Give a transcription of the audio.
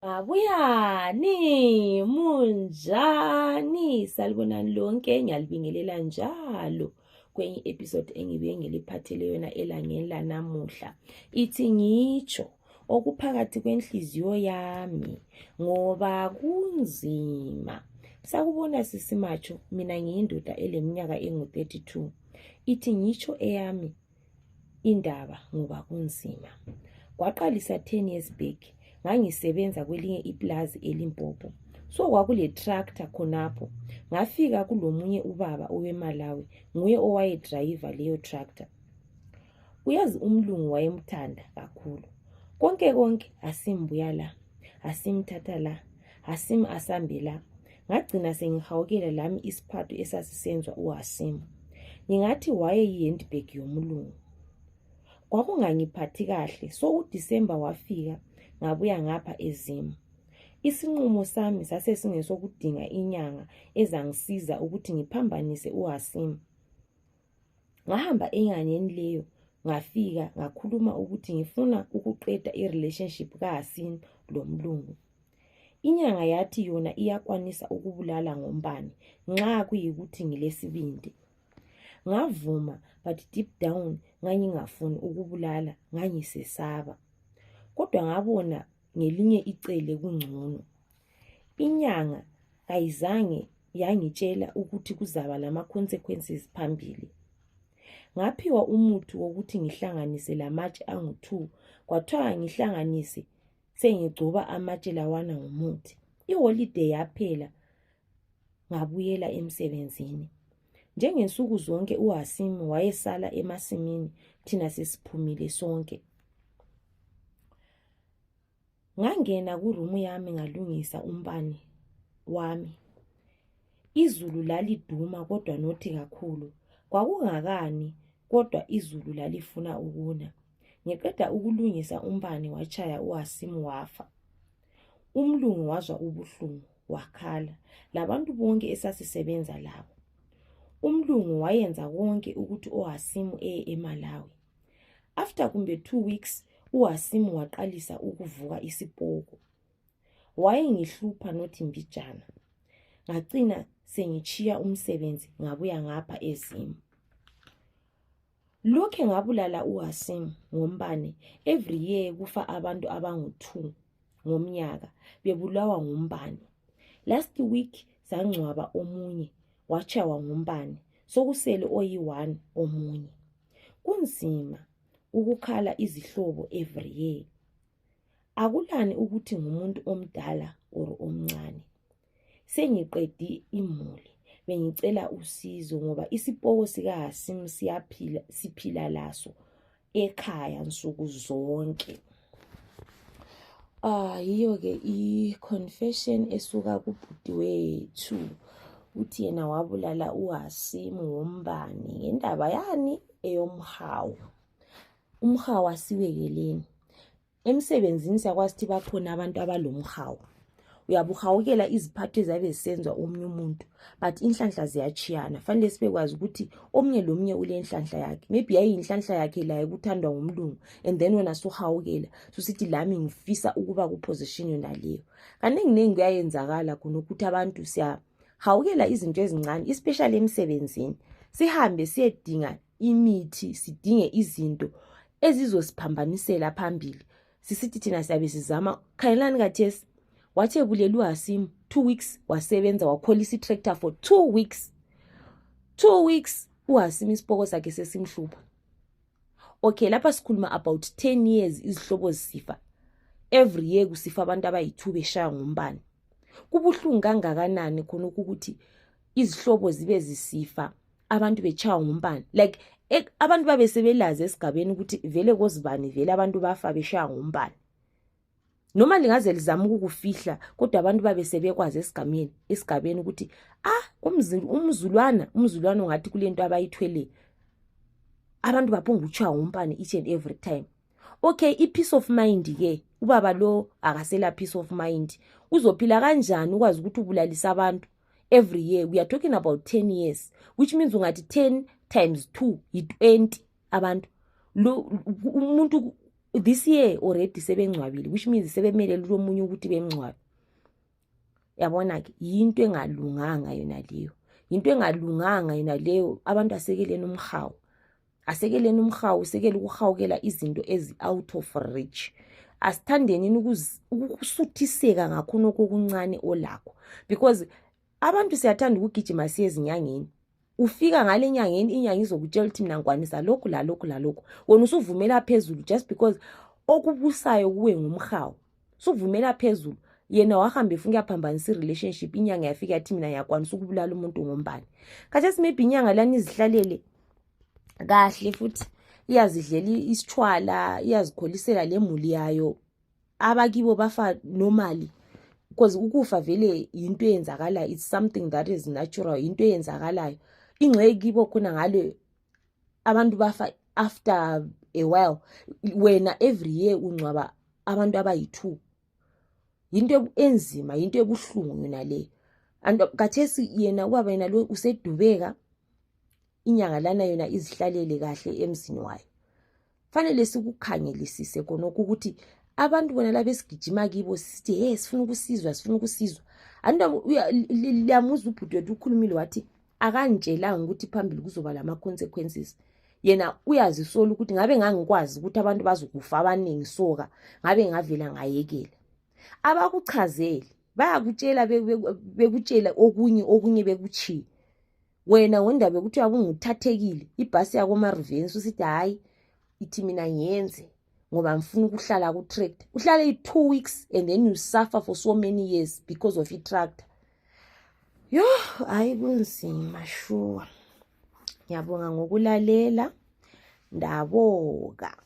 Abuyani munjani salibonani lonke ngiyalibingelela njalo kwenye episode engibuye ngiliphathele yona elangeni lanamuhla. Ithi ngitsho okuphakathi kwenhliziyo yami ngoba kunzima. Sakubona sisimatsho, mina ngiyindoda eleminyaka engu-32. Ithi ngitsho eyami indaba ngoba kunzima. Kwaqalisa 10 years back. Ngangisebenza kwelinye iplazi eLimpopo. So kwakule tractor khonapho. Ngafika kulomunye ubaba oweMalawi, nguye owayedrayiva leyo tractor. Uyazi umlungu wayemthanda kakhulu. Konke asimbuya la, asimthatha la, asambe la. Ngagcina sengihawukela lami isiphatho esasisenzwa uHasim. Ngingathi wayeyihandbag yomlungu. Kwakungangiphathi kahle, so uDisemba wafika. Ngabuya ngapha eZim. Isinqumo sami sasesingesokudinga inyanga ezangisiza ukuthi ngiphambanise uHasim. Ngahamba enyangeni leyo, ngafika ngakhuluma ukuthi ngifuna ukuqeda irelationship kaHasim lomlungu. Inyanga yathi yona iyakwanisa ukubulala ngombani nxa kuyikuthi ngilesibindi. Ngavuma, but deep down ngangingafuni ukubulala, ngangisesaba. Kodwa ngabona ngelinye icele kungcono. Inyanga kayizange yangitshela ukuthi kuzaba lama consequences phambili. Ngaphiwa umuthi wokuthi ngihlanganise lamatshe angu-2, kwathiwa ngihlanganise sengigcoba amatshe lawana ngomuthi. Iholiday yaphela, ngabuyela emsebenzini. Njengensuku zonke uHasim wayesala emasimini, thina sesiphumile sonke. Ngangena kurumu yami ngalungisa umbane wami. Izulu laliduma kodwa nothi kakhulu. Kwakungakani kodwa izulu lalifuna ukuna. Ngiqeda ukulungisa umbane wachaya uHasim wafa. Umlungu wazwa ubuhlungu, wakhala, labantu bonke esasisebenza labo. Umlungu wayenza konke ukuthi uHasim eMalawi. After kumbe 2 weeks, uHasim waqalisa ukuvuka isipoko. Wayengihlupha nothi mbijana. Ngagcina sengichiya umsebenzi ngabuya ngapha eZim. Lokhe ngabulala uHasim ngombane every year kufa abantu abangu-2 ngomnyaka bebulawa ngombane. Last week sangcwaba omunye wachawa ngombane, sokusele oyi-1 omunye. Kunzima ukukhala izihlobo every year. Akulani ukuthi ngumuntu omdala or omncane. Sengiqedi imuli, bengicela usizo ngoba isipoko sikaHasim siphila laso ekhaya nsuku zonke. Yiyo ke i-confession esuka kubhuti wethu. Uthi yena wabulala uHasim ngombane ngendaba yani eyomhawu. Umhawu asiwekeleni. Emsebenzini siyakwasithi bakhona abantu abalomhawu. Uyabuhawukela iziphatho ezabe zisenzwa omunye umuntu, but inhlanhla ziyachiyana. Fanele sibekwazi ukuthi omunye lomunye ule nhlanhla yakhe. Maybe yayinhlanhla yakhe la ekuthandwa ngumlungu, and then wena suhawukela susithi lami ngifisa ukuba kuposition yona leyo. Kaningi kuyayenzakala khona ukuthi abantu siyahawukela izinto ezincane, especially emsebenzini. Sihambe siyedinga imithi, sidinge izinto ezizosiphambanisela phambili. Sisithi thina siyabe sizama khangelani kathesi. Wathe bulelu uHasim 2 weeks wasebenza wakholisa itractor for 2 weeks. 2 weeks uHasim isipoko sakhe sesimhlupha. Okay, lapha sikhuluma about 10 years izihlobo zisifa. Every year kusifa abantu abayi2 beshaya ngombane. Kubuhlungu kangakanani khona ukuthi izihlobo zibe zisifa abantu bechawa ngombane. Like abantu babe sebelazi esigabeni ukuthi vele kozibani vele abantu bafa beshaya ngombane. Noma lingaze lizama ukukufihla kodwa abantu babe sebekwazi esigabeni ukuthi umzulwana ngathi kulento abayithwele. Abantu baphonga uchawa ngombane each and every time. Okay, i-peace of mind ke ubaba lo akasela peace of mind. Uzophila kanjani ukwazi ukuthi ubulalisa abantu every year? We are talking about 10 years, which means ungathi 10 times 2 yi-20 abantu. Lo umuntu this year already sebengcwabile, which means sebemelele lomunye ukuthi bemncwabe. Yabona ke yinto engalunganga yona leyo. Yinto engalunganga yona leyo. Abantu asekeleni umhawu. Asekeleni umhawu, sekele ukuhawukela izinto ezi out of reach. Asithandeni ukusuthiseka ngakho okuncane olakho, because abantu siyathanda ukugijima siye ezinyangeni. Ufika ngale nyangeni, inyanga izokutshela ukuthi mina ngikwanisa lokhu la lokhu la lokhu. Wena usuvumela phezulu just because okubusayo kuwe ngumhawu. Usuvumela phezulu. Yena wahamba efuna ukuyaphambanisa relationship, inyanga yafika yathi mina ngiyakwanisa ukubulala umuntu ngombani. Khathesi maybe inyanga lani izihlalele kahle futhi iyazidlela isitshwala, iyazikholisela lemuli yayo. Abakibo bafa normally, because ukufa vele into eyenzakalayo, it's something that is natural, into eyenzakalayo. Ingxeki kibo khona ngale abantu bafa after a while. Wena every year ungcwaba abantu abayi2. Into enzima, into ebuhlungu yona le. And kathesi yena ubaba yena lo usedubeka, inyanga lana yona izihlalele kahle emzini wayo. Fanele sikukhangelisise khonokho ukuthi abantu bona la besigijima kibo sithi hey sifuna ukusizwa, sifuna ukusizwa. Andu liyamuza ubhuti wethu ukhulumile wathi akanitshelanga ukuthi phambili kuzoba lama consequences. Yena uyazisola ukuthi ngabe ngangikwazi ukuthi abantu bazokufa abaningi soka, ngabe ngavela ngayekela. Abakuchazeli bayakutshela bekutshela okunye bekuchiye. Wena wendaba ukuthi abunguthathekile ibhasi yako Marvens usithi hayi ithi mina ngiyenze ngoba ngifuna ukuhlala ku tractor. Uhlale 2 weeks and then you suffer for so many years because of i-tractor. Yo, hayi kunzima sure. Ngiyabonga ngokulalela. Ndaboka.